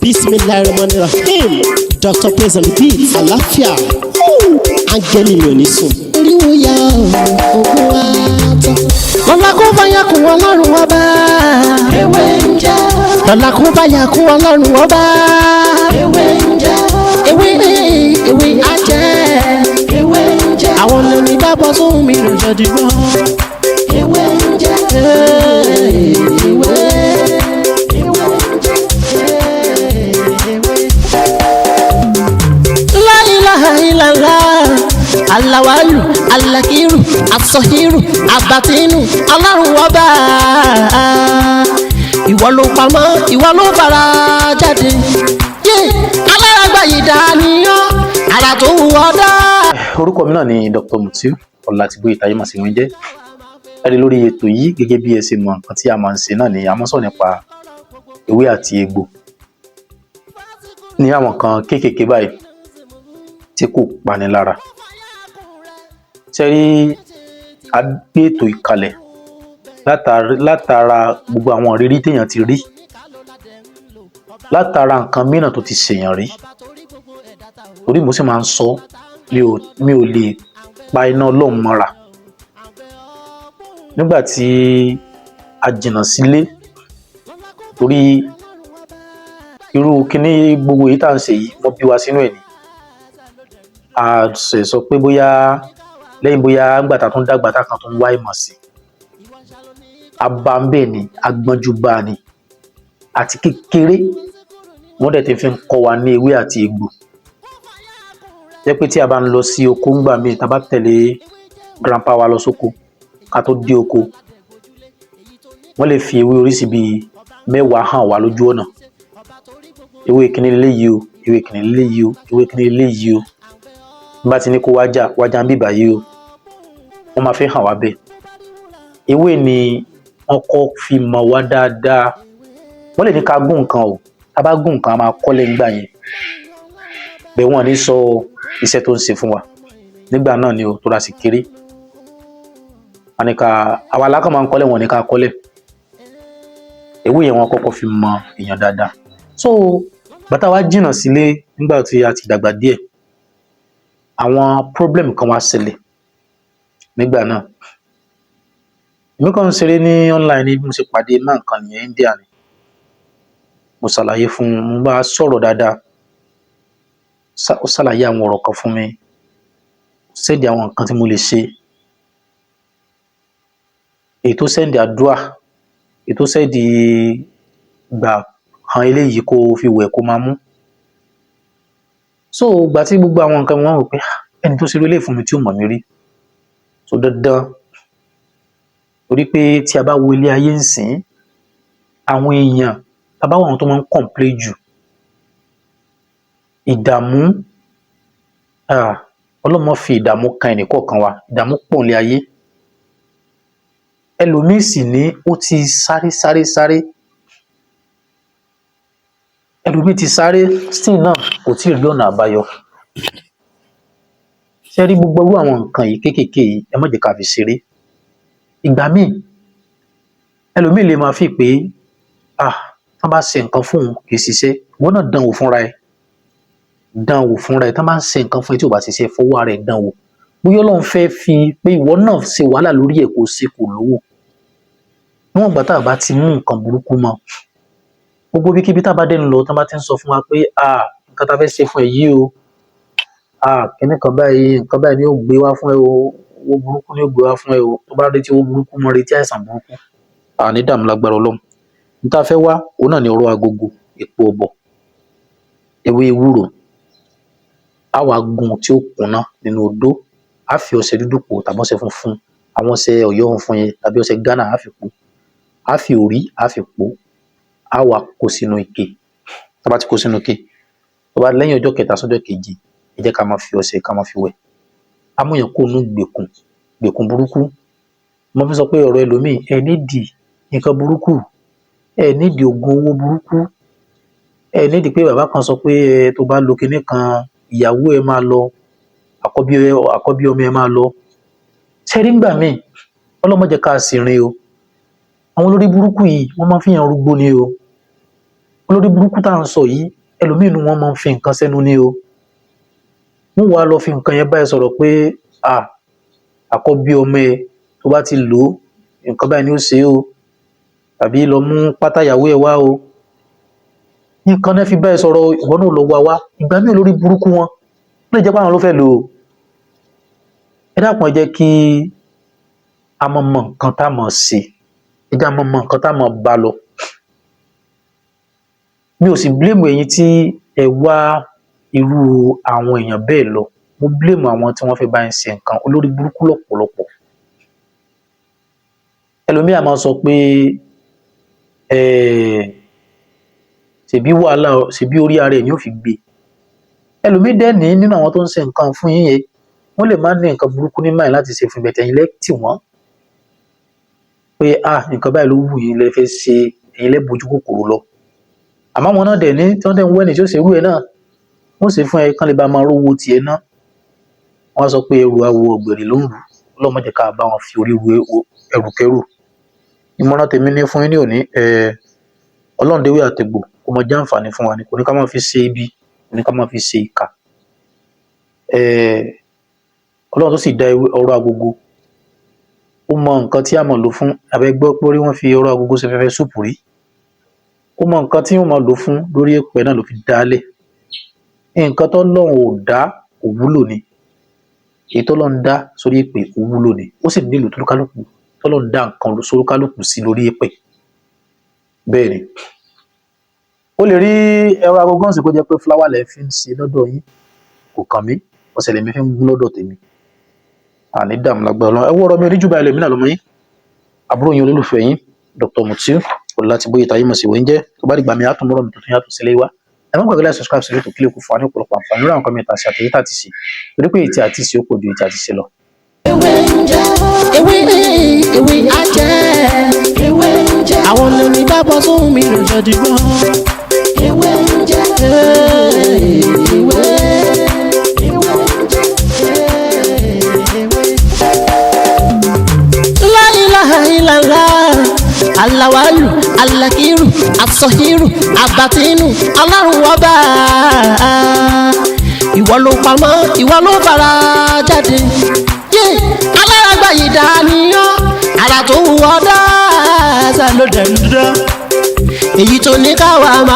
Bismillahirrahmanirrahim. Dr. Praise on the beat. Àlàáfíà. Áńgẹ́lì mi ò ní sùn. Oríwo ya ògùn wa tán. Lọ́la kó bá yà kún Ọlọ́run ọba. Ewé ń jẹ́. Lọ́la kó bá yà kún Ọlọ́run ọba. Ewé ń jẹ́. Ewé ewé á jẹ́. Ewé ń jẹ́. Àwọn lèmi dábọ̀ sóhun mi lò jẹ́ dìgbọ́. Ewé ń jẹ́. Ewé. Ewé ń jẹ́. Ewé. La ilaha illallah. Alawalu, alakiru, asọ̀hírù, abatinu, Ọlọ́run ọba. Ìwọ ló pamọ́, ìwọ ló fara jáde. Yé, alárágbá yìí dániyàn, ara tó wù ọ́ dá. Orúkọ mi náà ni Dr. Mutiu Ọlátìbóyè táyé màsí wọn jẹ́ ẹni lórí ètò yìí. Gẹ́gẹ́ bí ẹ ṣe mọ̀, nǹkan tí a máa ń ṣe náà ni a máa ń sọ̀rọ̀ nípa ewé àti egbò ní àwọn nǹkan kéékèèké báyìí tí kò pani lára. Ṣe rí, a gbé ètò ìkalẹ̀ látara gbogbo àwọn ìrírí téèyàn ti rí, látara nǹkan mìíràn tó ti ṣèyàn rí, torí mo sì máa ń sọ, mi ò lè pa iná Ọlọ́run mọ́ra. Nígbà tí a jìnnà sílé, torí irú kíní gbogbo èyí tá à ń ṣe yìí, wọ́n bí wa sínú ẹ̀ ni. A ṣe sọ pé bóyá lẹ́yìn, bóyá nígbà tá a tún dàgbà, tá a kan tún wá ìmọ̀ sí, a bá ń bẹ̀ ni, a gbọ́njú bá a ni. Àti kékeré wọ́n dẹ̀ ti fi ń kọ́ wa ní ewé àti egbò, jẹ́ pé tí a bá ń lọ sí oko ńgbà míì, tá a bá tẹ̀lé grandpa wa lọ sóko, ká tó dé oko, wọ́n lè fi ewé oríṣi bíi 10 hàn wá lójú ọ̀nà: ewé kíní leléyìí o, ewé kíní leléyìí o, ewé kíní leléyìí o, bí bá ti ní kó wájà wájà ń bìbà yìí o. Wọ́n máa fi hàn wá bẹ́ẹ̀. Ewé ni wọ́n kọ́ fi mọ̀ wá dáadáa. Wọ́n lè ní ká gún nǹkan o. Tá a bá gún nǹkan, a máa kọ́lẹ̀ nígbà yẹn bẹ́ẹ̀. Wọ́n ní sọ iṣẹ́ tó ń ṣe fún wa nígbà náà ni o, tó ra sì kéré. Wọ́n ní ká àwa alákàn máa ń kọ́lẹ̀, wọ́n ní ká kọ́lẹ̀. Ewé yẹn wọ́n kọ́kọ́ fi mọ èèyàn dáadáa. So bàtà wa jìnnà sílé nígbà tí a ti dàgbà díẹ̀, àwọn problem kan wá ṣẹlẹ̀ nígbà náà. Èmi kàn ń ṣeré ní online ní bí mo ṣe pàdé man kan nìyẹn, India ni. Mo ṣàlàyé fún un, mo bá a sọ̀rọ̀ dáadáa, ó ṣàlàyé àwọn ọ̀rọ̀ kan fún mi, send àwọn nǹkan tí mo lè ṣe, èyí tó send àdúrà, èyí tó send gbà han eléyìí kó o fi wẹ̀, kó máa mú. So ìgbà tí gbogbo àwọn nǹkan wọn, rò pé, "Ah, ẹni tó ṣe irú eléyìí fún mi tí ò mọ̀ mí rí." So dandan, torí pé tí a bá wo ilé ayé ń sìn, àwọn èèyàn, tá a bá wo àwọn tó máa ń complain jù, ìdààmú, ah, Ọlọ́run má fi ìdààmú kan ẹnìkọ̀ọ̀kan wa. Ìdààmú pọ̀ nílé ayé. Ẹlòmíì sì ní ó ti sáré sáré sáré, ẹlòmíì ti sáré, still náà kò tíì rí ọ̀nà àbáyọ. Ṣé rí, gbogbo irú àwọn nǹkan yìí kéékèèké yìí, ẹ má jẹ́ ká fi ṣeré. Ìgbà míì, ẹlòmíì lè máa fi pé, ah, tán bá ṣe nǹkan fún òun, kì í ṣiṣẹ́. Ìwọ náà dán wò fúnra ẹ, dán wò fúnra ẹ. Tán bá ń ṣe nǹkan fún ẹ tí ò bá ṣiṣẹ́, fọwọ́ ara ẹ dán wò, bóyá Ọlọ́run fẹ́ fi pé ìwọ náà ṣe wàhálà lórí ẹ̀, kó ṣe kò lówó. Níwọ̀n ìgbà tá a bá ti mú nǹkan burúkú mọ́, gbogbo ibikíbi tá a bá dé ń lọ, tán bá ti ń sọ fún wa pé, ah, nǹkan tá a fẹ́ ṣe fún ẹ yìí o, ah, kinní kan báyìí, nǹkan báyìí ni yóò gbé wá fún ẹ o, owó burúkú ni yóò gbé wá fún ẹ o. Tó bá retí owó burúkú, mọ́ retí àìsàn burúkú. À ní dààmú lágbára Ọlọ́run. N tá a fẹ́ wá òun náà ni ọ̀rọ̀ agogo, èpo ọ̀bọ̀, ewé ewúro. Á wàá gún tí ó kúnná nínú odó, á fi ọṣẹ dúdú pò tàbí ọṣẹ funfun, àwọn ọṣẹ Ọ̀yọ́ funfun yẹn tàbí ọṣẹ Ghana, á fi pò, á fi òrí, á fi pò, á wàá kó sínú ike. Tá bá ti kó sínú ike, tó bá lẹ́yìn ọjọ́ kẹta sọ́jọ́ keje, ẹ jẹ́ ká máa fi ọṣẹ, ká máa fi wẹ̀. Á mú èèyàn kúrò nínú ìgbèkùn, ìgbèkùn burúkú. Mo fi sọ pé ọ̀rọ̀ ẹlòmíì, ẹ nídìí nǹkan burúkú, ẹ nídìí oògùn owó burúkú, ẹ nídìí pé bàbá kan sọ pé ẹ tó bá lo kinní kan, ìyàwó ẹ máa lọ, àkọ́bí ọmọ ẹ máa lọ. Ṣé rí, ńgbà míì, Ọlọ́run má jẹ́ ká sì rìn o. Àwọn olórí burúkú yìí, wọ́n máa ń fìyàn rúgbó ni o. Olórí burúkú tá à ń sọ yìí, ẹlòmíín nu wọn máa ń fi nǹkan sẹ́nu ní o. Wọ́n wàá lọ fi nǹkan yẹn báyìí sọ̀rọ̀ pé à àkọ́bí ọmọ ẹ tó bá ti lò ó, nǹkan báyìí ni ó ṣe é o, tàbí lọ mú pátá ìyàwó ẹ wá o. Nǹkan náà fi báyìí sọ̀rọ̀, ìwọ náà lọ wá wá. Ìgbà míì olórí burúkú wọn ó lè jẹ́ pé àwọn ló fẹ́ lò ó. Ẹ dákun, ẹ jẹ́ kí a mọ̀ mọ̀ nǹkan tá a mọ̀ ṣe, ẹ jẹ́ a mọ̀ mọ̀ nǹkan tá a mọ̀ bá lọ. Mi ò sì blame ẹ̀yin tí ẹ wá irú àwọn èèyàn bẹ́ẹ̀ lọ. Mo blame àwọn tí wọ́n fẹ́ bá ń ṣe nǹkan, olórí burúkú lọ́pọ̀lọpọ̀. Ẹlòmíì á máa sọ pé ṣèbí wàhálà, ṣèbí orí ara ẹ̀ ni ó fi gbé. Ẹlòmíì dẹ̀ ní nínú àwọn tó ń ṣe nǹkan fún yín yẹn, wọ́n lè má ní nǹkan burúkú ní mind láti ṣe fún ibẹ̀ tẹ̀yìn lẹ́ tì wọ́n pé ah, nǹkan báyìí ló wù yín lẹ fẹ́ ṣe, ẹ̀yin lẹ́ bójú kòkòrò lọ. Àmọ́ àwọn náà dẹ̀ ní tí wọ́n dẹ̀ ń wẹ́ni tí ó ṣe irú ẹ̀ náà, wọ́n ṣe fún ẹ kán lè bá máa rówó tiẹ̀ ná. Wọ́n á sọ pé ẹrù awo ọ̀gbẹ̀rì ló ń rù. Ọlọ́run má jẹ́ ká bá wọn fi orí ru ẹrùkẹ́rù. Ìmọ̀ràn tèmi ní fún yín ní òní, Ọlọ́run déwé àtẹ̀gbò kó mọ jẹ́ àǹfààní fún wa ni, kò ní ká máa fi ṣe ibi, kò ní ká máa fi ṣe ìkà. Ọlọ́run tó sì dá ọrọ̀ agogo, ó mọ nǹkan tí a mọ̀ lò fún. Àbẹ gbọ́ pé wọ́n fi ọrọ̀ agogo ṣe fẹ́fẹ́ súùpù rí. Ó mọ nǹkan tí wọ́n máa lò fún lórí èpẹ̀ náà ló fi dálẹ̀. Nǹkan tọ́lọ́run ò dá kò wúlò ni, èyí tọ́lọ́run dá sórí èpè ó wúlò ni, ó sì nílò tó kálukú tọ́lọ́run dá nǹkan sórí kálukú sí lórí èpè. Bẹ́ẹ̀ ni ó lè rí ẹ̀rọ agogo ọ̀sìn kó jẹ́ pé fúláwà lẹ́ fi ń ṣe lọ́dọ̀ yín, kò kàn mí, ọ̀sẹ̀ lèmi fi ń gún lọ́dọ̀ tèmi. Àní dààmú lágbára Ọlọ́run. Ẹ wọ́ ọ̀rọ̀ mi oníjù báyìí, lèmi náà lọ́mọ yín, àbúrò yín, olólùfẹ́ yín, Dr. Mutiu Ọlátìbóyè táyé mọ̀ sí ìwé ń jẹ́. Tó bá dìgbà mi àtúmọ̀rọ̀ mi tuntun yàtọ̀ sílé wa. Ẹ má gbàgbé láti subscribe sí ètò kílẹ̀ kù fún wa ní ọ̀pọ̀lọpọ̀ àǹfààní lórí àwọn kan mẹ́ta sí àtẹ̀yí tàti sí, torí pé ètí àti sí ó pọ̀ ju ètí àti sí lọ. Ewé ń jẹ́ ewé, ewé á jẹ́ Ewé ń jẹ́. Àwọn lèmi bá bọ́ sóhun mi rò jọ dìgbọ́. Ewé ń jẹ́. Ewé. Ewé ń jẹ́. Ewé. La ilaha illallah, alawalu, alakiru, asọhiru, abatinu, Ọlọ́run ọba. Ìwọ ló pamọ́, ìwọ ló fara jáde. Yé, alárágbá yìí dániyàn, ara tó wù ọ́ dáa, ló dẹ̀ ń dán. Èyí tó ní káwa máa.